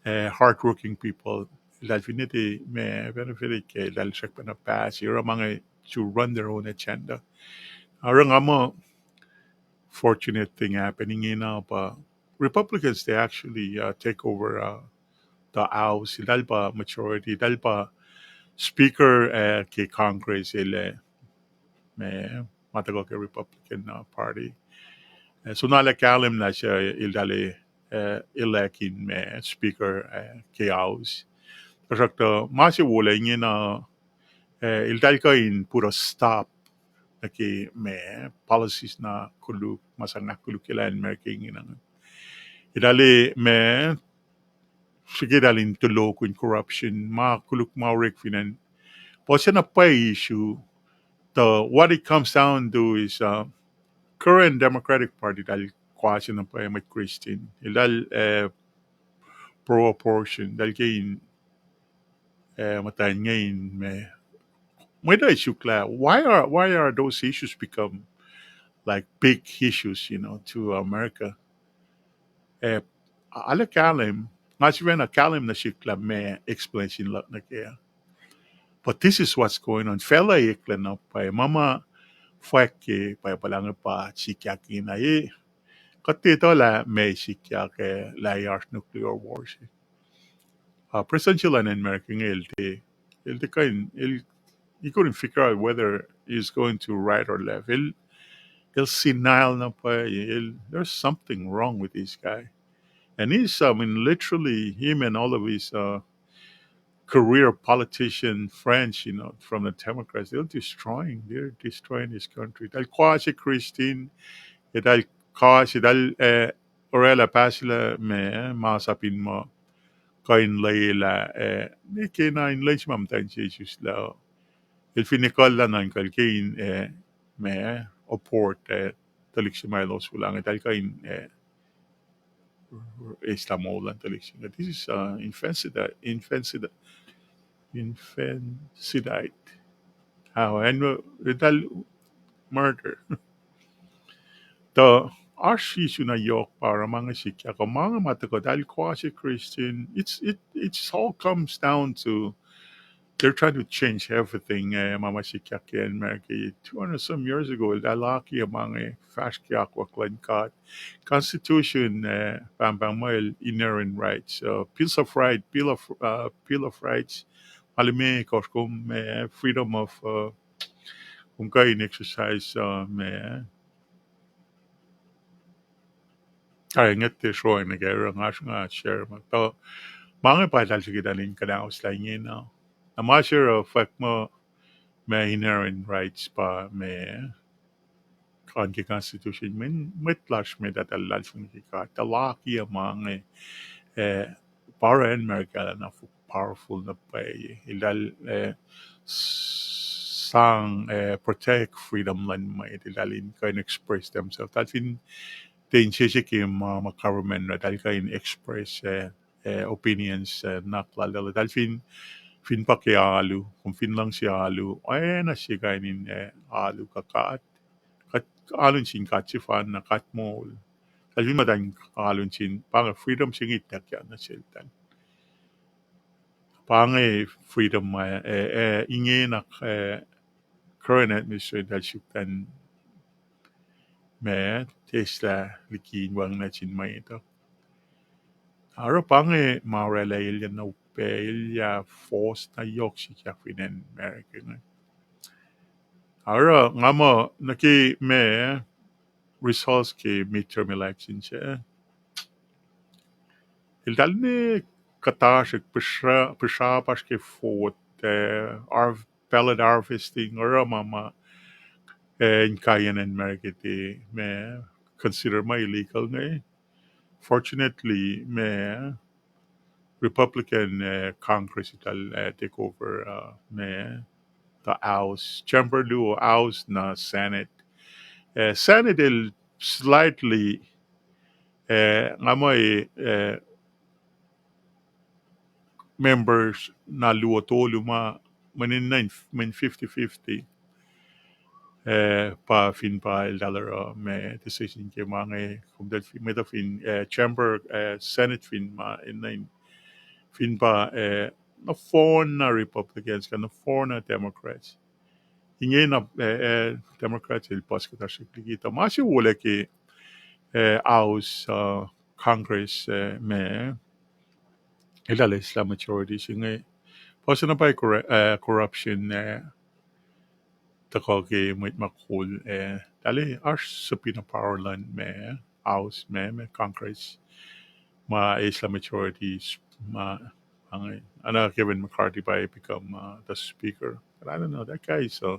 eh, hardworking people, eltahl finne tiac ma benefit kac, eltahl srackpacna pass oruh ma inge to run their own agenda. Oruh nga muh fortunate thing happen ingena pa Republicans, they actually, uh, take over, uh, tuh House, eltahl pa majority, eltahl pa Speaker, eh, ke Congress, el, eh, ma tuhkuh ke Republican, uh, Party. Eh, soenna lah kahlwem lah se eltahl, eh, elect in ma Speaker, eh, ke House. Tuhsruhktuh ma se wolac ingena, eh, eltahl kuh in put a stop nuh ke ma policies na koluk, ma sang ahkkolukye lah America ingena. Eltahl ma srihke eltahl in tulohkihn corruption, ma koluk ma orek fin acn. Puhs na pwacye issue, tuh what it comes down to is, uh, current Democratic Party eltahl kwase na pwacye mwet Christian. Eltahl, eh, pro-abortion, eltahl ke in, eh, muhtwacn inge in ma mwet uh suk lah, why are, why are those issues become like big issues, you know, to America? Eh, arlac kahlwem, nga sifacna kahlwem nuh sihk lah ma explanation luhk nuh kac. But this is what's going on. Facluh eklac na pwacye, ma ma fwack ke pwacye puhla inge pa sikyak ingena, eh, kuht etuh lah ma sikyak, eh, lah oasr nuclear war se. Uh, Prestuhn se luhn acn America inge el tiac, el tiac kuh in, el, he couldn't figure out whether he's going to right or left. El, el senile na pwacye, el, there's something wrong with this guy. And he's, I mean, literally, him and all of his, uh, career politician friends, you know, from the Democrats, they're destroying, they're destroying this country. Eltahl kwase Christian, eltahl kwase, eltahl, eh, orwaclah pahsilah ma, masap in muh kuh in lwelah, eh, ne kena in lwen se ma muhtwacn se isuslah. El fin ekuhllah nuhnkuh el ke in, eh, ma, abort, eh, tuhlihk se ma elos wolacna, eltahl kuh in, eh, eslah moul luhn tuhlihk se inge. This is, uh, infanticide, infanticide, infanticide. How, and, uh, eltahl murder. Tuh oasr issue na yohk pa oruh ma inge sikyak, kuh ma inge ma tuhkuh eltahl kwase Christian. It's, it, it's all comes down to they're trying to change everything, eh, ma ma sikyak ke America two hundred some years ago, eltahl akiyac ma inge fahsr ke akwuck luhn God. Constitution, eh, pahngpahng muh el inherent rights, uh, Bills of Right, Bill of, uh, Bill of Rights, ma limekohsr kom, eh, freedom of, uh, kom kuh in exercise, uh, ma, Ai, ngwet tiac sroacng nuh kac, oruh nga sruhnga share ma. Tuh ma inge pa eltahl srihke eltahl in kuhnahoslah ingena. Na ma se oruh fwack muh ma inherent rights pa ma oan ke constitution, mweyen mwet lasr met eltahl luhlahlfongi ke God, eltahl akiyac ma inge, eh, pa oruh acn America eltahl na powerful na pwacye. Eltahl, eh, sang, eh, protect freedom luhn mwet, eltahl in kuh in express themselves. Eltahl fin tiac insese ke ma, ma government, eltahl kuh in express, eh, eh, opinions, eh, nuhnak lal, eltahl fin, fin pa ke alu, kom fin luhngse alu, oacna se kain in, eh, alu kuh God. Kuht alu nuh sin God sefanna, God moul. Eltahl fin muhtwacn alu nuh sin, pa inge freedom se inge ituckyang nuh seltahl. Pa inge freedom ma, eh, eh, ingena, eh, current administration eltahl suk an ma teslah liki in wacngihn nuh sin mwet uh. Oruh pa inge ma orwaclah elyah na upac, elyah force na yohk sikyak fin acn America inge. Oruh nga muh nuh ke ma results ke midterm election se, eltahl ne kuhtasrihk pihsra-, pihsrapasr ke vote, eh, har-, ballot harvesting, oruh ma ma, eh, inkaiyacn acn America tiac ma consider ma illegal inge. Fortunately, ma Republican, eh, Congress eltahl, eh, take over, uh, ma the House, chamber luo, House na Senate. Eh, Senate el slightly, eh, nga muh, eh, members na luo tolu ma, mweyen in, mweyen fifty fifty. Eh, pa fin pa eltahl oruh ma decision ke ma inge, kom eltahl fin, mwet uh fin, eh, chamber, eh, Senate fin ma, in, fin pa, eh, nohfohn na Republicans kuh nohfohn na Democrats. Ingena, eh, eh, Democrats el puhs kuhtasrihk liki. Tuh ma se wolac ke, eh, House, uh, Congress, eh, ma Eltahl eslah majority se inge. Puhs na pwacye corru-, uh, corruption, uh, tuhkuh ke mwet ma kol, uh, eltahl oasr subpoena power luhn ma House ma, ma Congress, ma eslah majority, ma, uh, oacna Kevin McCarthy pa become, uh, the speaker. But I don't know, that guy is a,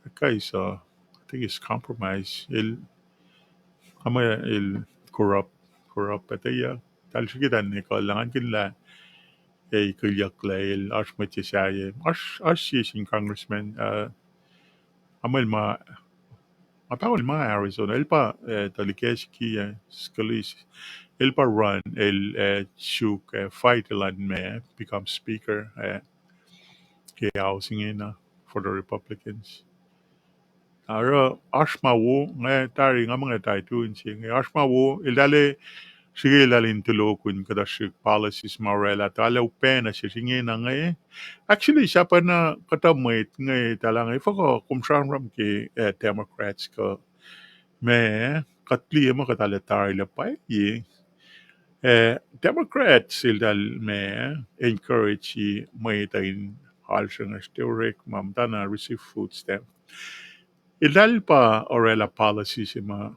that guy is a, I think he's compromised. El, ama el corrupt, corrupt, but uh, eltahl srihke tanekuh, lah ngan kihn lah, eh, kilyucklah el, oasr mwet se sahyac, oasr, oasr sie sin congressman, uh, ama el ma, ma paho el ma Arizona, el pa, eh, tuhlihk Scalise, el pa run, el, eh, suk, eh, fight elan ma become speaker, eh, ke House ingena for the Republicans. Oruh oasr ma wo, nga tari, nga muh nga tari tu in se inge, oasr ma wo, eltahl srihke eltahl in tulokihn kuhtuh srihk policies ma orwaclah, tuh eltahl upac nuh sesr ingena inge. Actually, sahp na kuhtuh mwet inge eltahl inge, fuhkah kom sramsram ke, eh, Democrats kuh ma, kuht liye muh kuht arlac tarilah pwacye. Eh, Democrats eltahl ma encourage mwet uh in alsruhngacsr, tiac orekma, muhtana receive food stamp. Eltahl pa orwaclah policy se ma,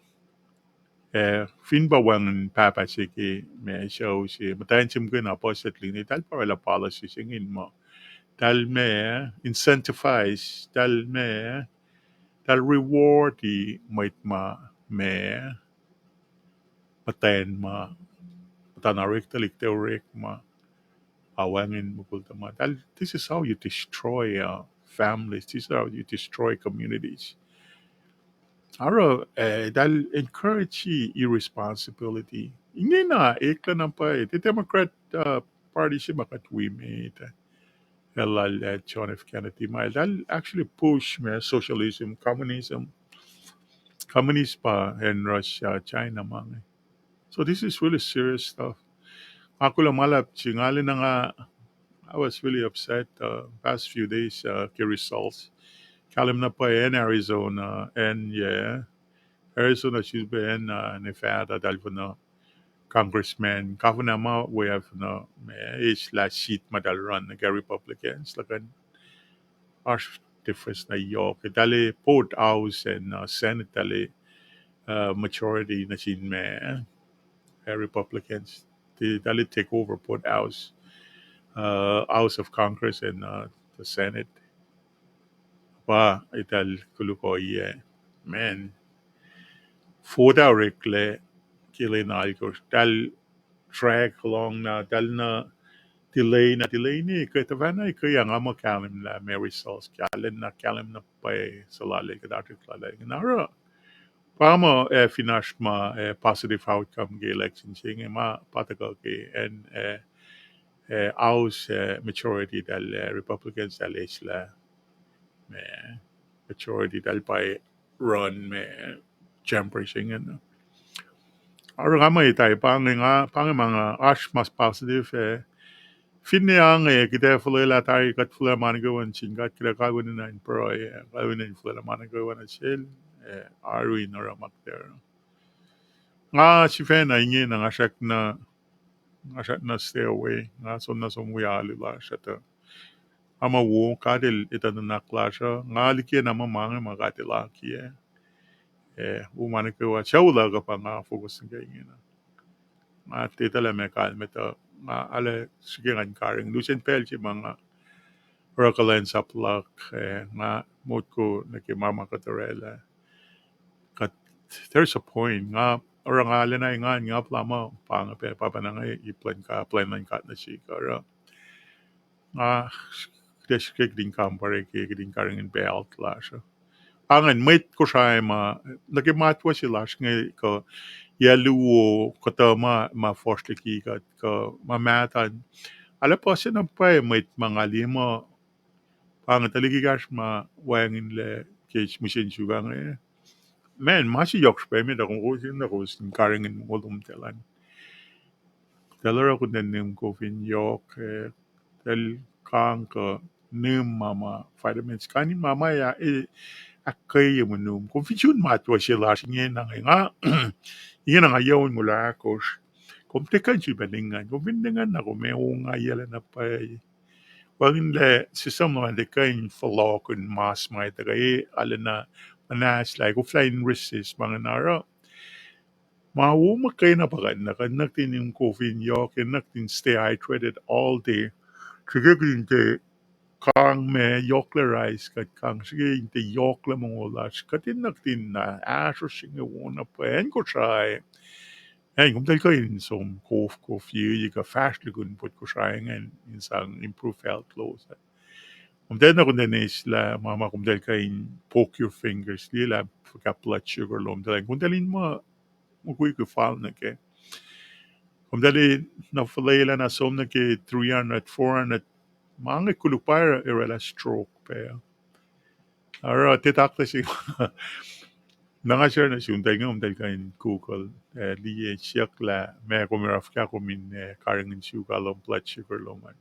eh, fin pa wacngihn pahpah se ke ma sucu se, muhtwacn se muhkwena puhs se liki, eltahl pa orwaclah policy se inge in muh eltahl ma incentivize, eltahl ma, eltahl rewardi mwet ma, ma muhtwacn ma, muhtana orek tuhlihk, tiac orekma, a wacngihn mukul tuhma. Eltahl, this is how you destroy, uh, families. This is how you destroy communities. Oruh, eh, eltahl encourage irresponsibility. Ingena eklac na pwacye. The Democrat, uh, Party se ma kuht wi met, uh, el lal, uh, John F. Kennedy ma eltahl actually push ma socialism, communism, communist pa acn Russia, China ma inge. So this is really serious stuff. Nga kuloh ma luhlahp se nga lwen na nga, I was really upset, uh, past few days, uh, ke results. Kahlwem na pwacye acn Arizona, acn, yeah, Arizona, sifilpac acn, uh, Nevada, eltahl fin na congressman, governor ma we have na, ma, eslah seat ma eltahl run nuh ke Republicans, luhkuhn oasr difference na yohk. Eltahl both House and, uh, Senate, eltahl, uh, majority nuh sin ma, uh, Republicans. Eltahl take over both House, uh, House of Congress and, uh, the Senate. Pa eltahl koluk ohiyac, man. Vote uh oreklac ke lwen alkosr. Eltahl drag along na, eltahl na delay na, delay na, kuh tuhfahna ke nga muh kahlwem lah ma results, kahlwem na, kahlwem na pwacye suhlallacl kuht oasr liki lal ingena oruh. Pa muh, eh, fin oasr ma, eh, positive outcome ke election se inge ma pa tuhkuh ke acn, eh, eh, House, eh, majority eltahl, eh, Republicans eltahl eslah, ma, majority eltahl pa run ma chamber se ingena. Oruh nga muh etai pa inge nga, pa inge ma nga oasr mas positive, eh, finne ange kuht ac fuhlwelah tari, kuht fuhlwelah ma nuh kwewa nuh sin God, kuht ac kalweni na in pruhe, eh, kalweni in fuhlwelah ma nuh kwewa nuh sel, eh, arulacna oruh ma kuht ac oruh. Nga sifacna ingena nga srackna, nga srackna stay away, nga soenna som wi alu lasr uh tuh. Nga muh wo, God El etuh nuhnak lasr uh, nga liki na muh ma inge ma God El akiyac. Eh, u ma nuh kwewa, sucu luhk uh pa nga focus nuh ke ingena. Nga tiac etuh lah meac kalmeyac uh, nga arlac srihke ngan karihngihn lusen pacl se ma nga oruh kuhlwacnsap luhk, eh, nga motko nuh ke ma ma kuht orwaclah. Kuht, there's a point. Nga oruh nga lwen na engan nga puhla muh pa inge pac, pahpah na inge, plwacn ka, plwacn luhn God nuh sihk uh oruh. Nga, kuht ac srihke kihtin kampare ke, kihtin karihngihn pac health lasr uh. Pa ingacn mwet Kosrae ma, nuh ke matwac se lasr inge kuh yac luo, kuhtuh ma, ma fuhsr liki kuht kuh ma mahtuh an. Arlac puhsena pwacye mwet ma nga liye muh pa inge tuhlihk ekahsr ma wacngihnlac ke mihsen suk inge. Man, ma se yohk srihpac emet uh, kom kowos in, na kowos in karihngihn mongo lom talan. Eltahl oruh kuhtuh nihm kom fin yohk, eh, eltahl kang kuh nihm ma ma vitamins, kain in ma ma ac, eh, ahkkweye monum. Kom fin sun matwac se lasr ingena inge nga, ingena nga yac onngoul ahkosr. Kom tiac kuh in sulpac lingacn. Kom fin lingacn na kom ac ongaiyac na pwacye. Wacngihnlac sisem luhn tiac kuh in fohlohkihn mas ma tuhkuh e, arulacna muhnahslah, koflah in resist ma ingacn oruh. Ma wo muhkwena pa kuht na, kuht na kuht in im kof in yohk, kuht na kuht in stay hydrated all day. Srihke kuht in tiac kang ma yohklac rice, kuht kang srihke in tiac yohklac mongo lasr. Kuht in na kuht in na ahsrohsr inge wona pwacye acn Kosrae. Acn komtahl kuh in som kof, kof ye, ye kuh fahsr lukun pot Kosrae ingacn in sang improve health laws. Komtahl na komtahl in eislah ma, ma komtahl kuh in poke your fingers, liye lah fuhkah blood sugar lom, komtahl in muh mukwikwi fal nuh kac. Komtahl na fuhlwelah na som nuh ke three hundred, four hundred, ma inge koluk pa orwaclah stroke pac. Oruh tiac taktuh se. Na nga share nuh sum, tahl nga, komtahl kuh in Google, eh, liye siyuck lah ma kom oruh fuhkah kom in, eh, karihngihn sugar lom, blood sugar lom an.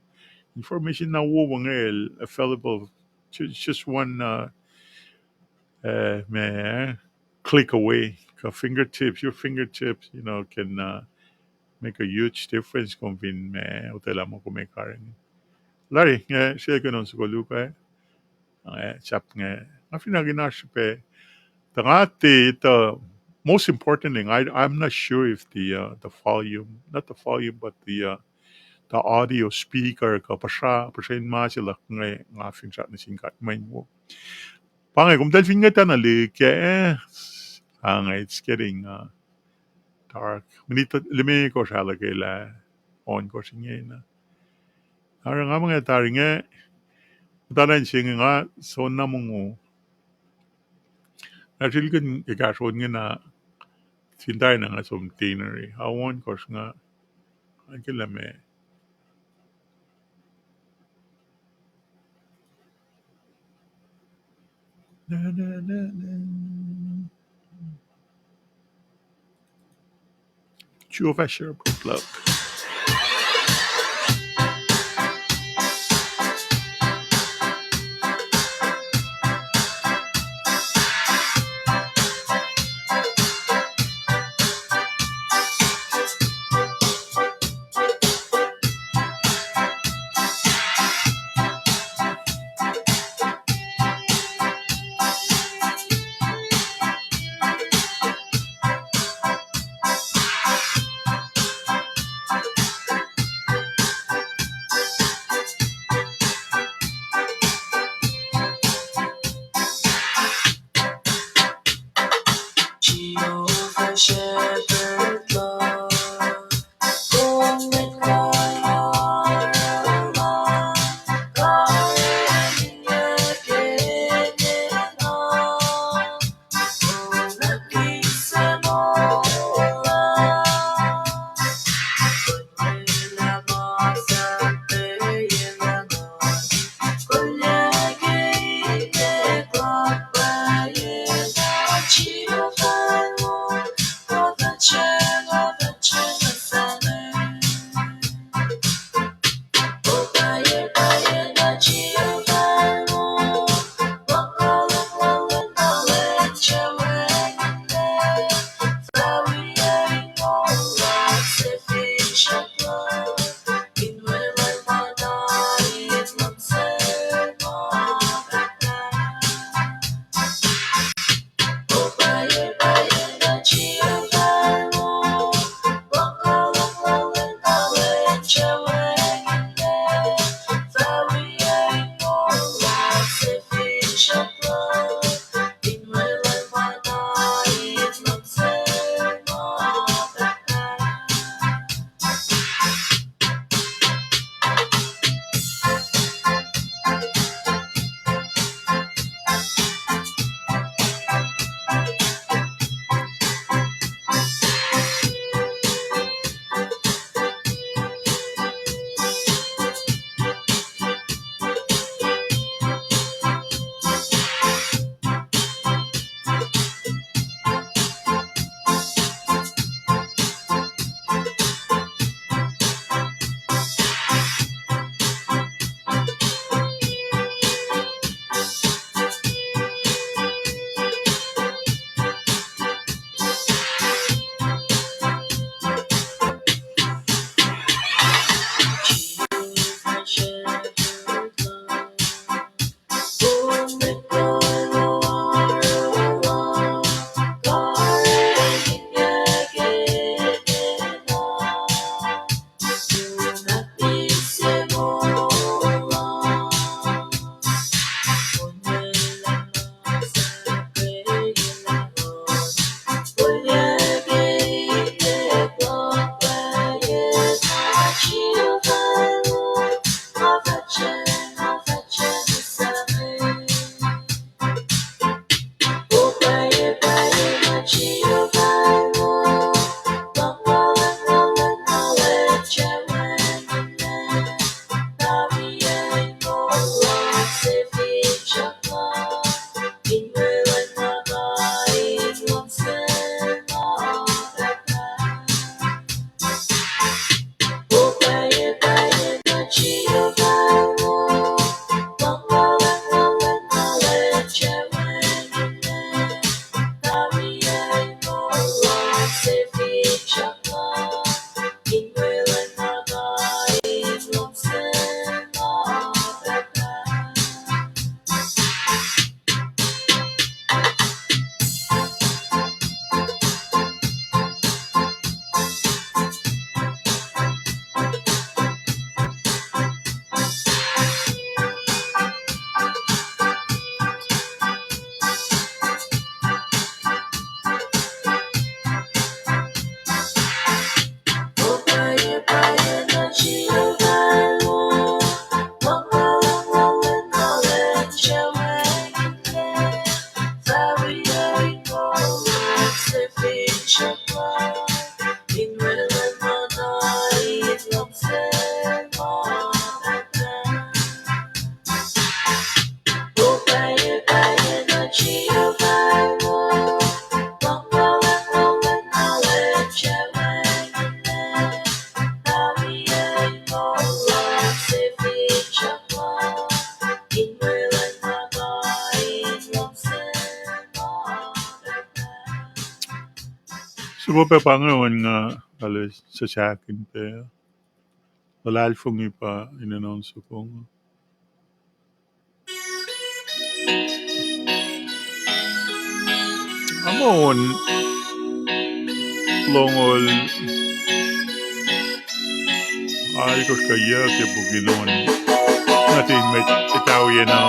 Information na wo wacngihn available, ju-, just one, uh, uh, ma, click away, kuh fingertips, your fingertips, you know, can, uh, make a huge difference kom fin ma otwelah ma kom ac karihngihn. Larry, nga srihke on soko luhk ah, nga sahp nga, nga fin akihn oasr srihpac. Tuh nga te, the most important thing, I, I'm not sure if the, uh, the volume, not the volume, but the, uh, the audio speaker kuh puhsra, puhsra in ma se luhk inge nga finsrak nuh sin God mweyen wo. Pa inge, komtahl fin nge tana lihk ah, ah, nga, it's getting, uh, dark. Minit limekohsr ahluhkwelah ohnkohsr ingena. Oruh nga muh nga tari inge, muhtana in se inge nga soenna mongo. Nga srihkihn ekahsr on ingena, fin tari na nga som deanery. Ao ohnkohsr nga, nga ke lah ma Joe Fisher, good luck. Wo pac pa inge on nga, ale, suhsahkihn pac. Luhlahlfongi pa in enenuh soko. Nga muh on longoul alkosr kuh yuc ke puk in on. Nuhtin mwet etawi na.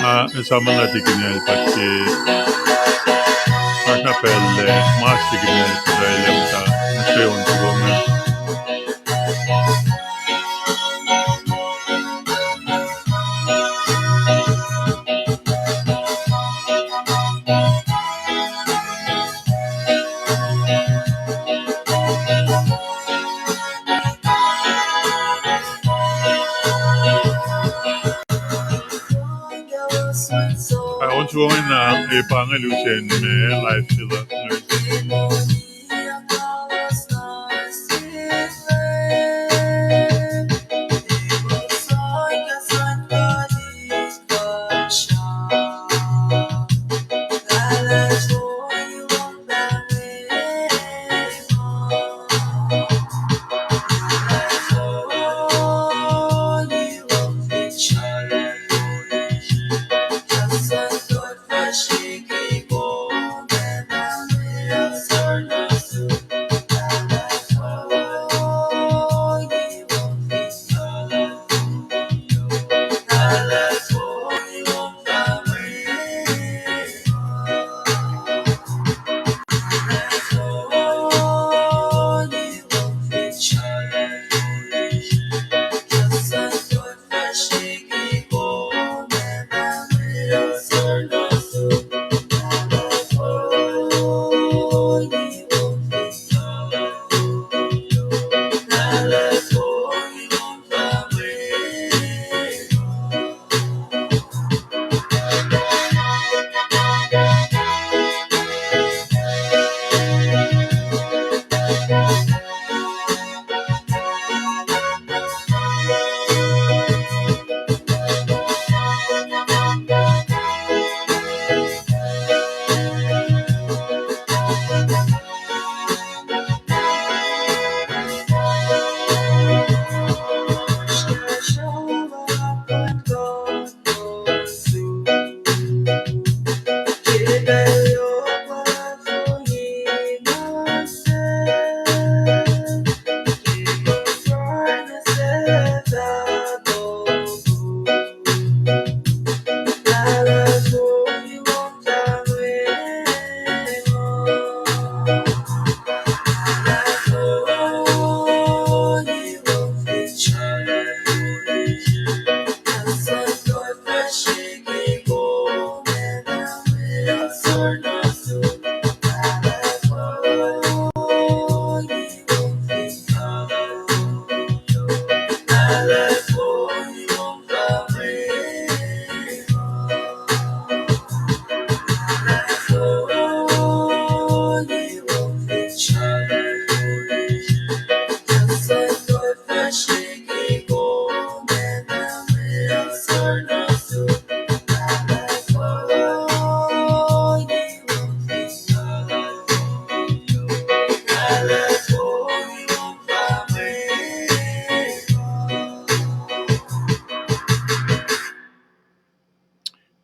Ah, esamlah tikin el pa ke, ah, na pacl, eh, mas tikin el pa el muhta, na ke on tuko ma. Ah, on suwos na, eh, pa inge lusen me live se luhk.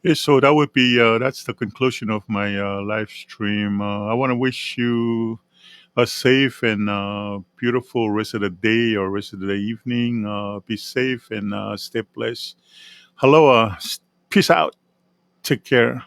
Yes, so that would be, uh, that's the conclusion of my, uh, live stream. Uh, I wanna wish you a safe and, uh, beautiful rest of the day or rest of the evening. Uh, be safe and, uh, stay blessed. Hello, uh, s-, peace out. Take care.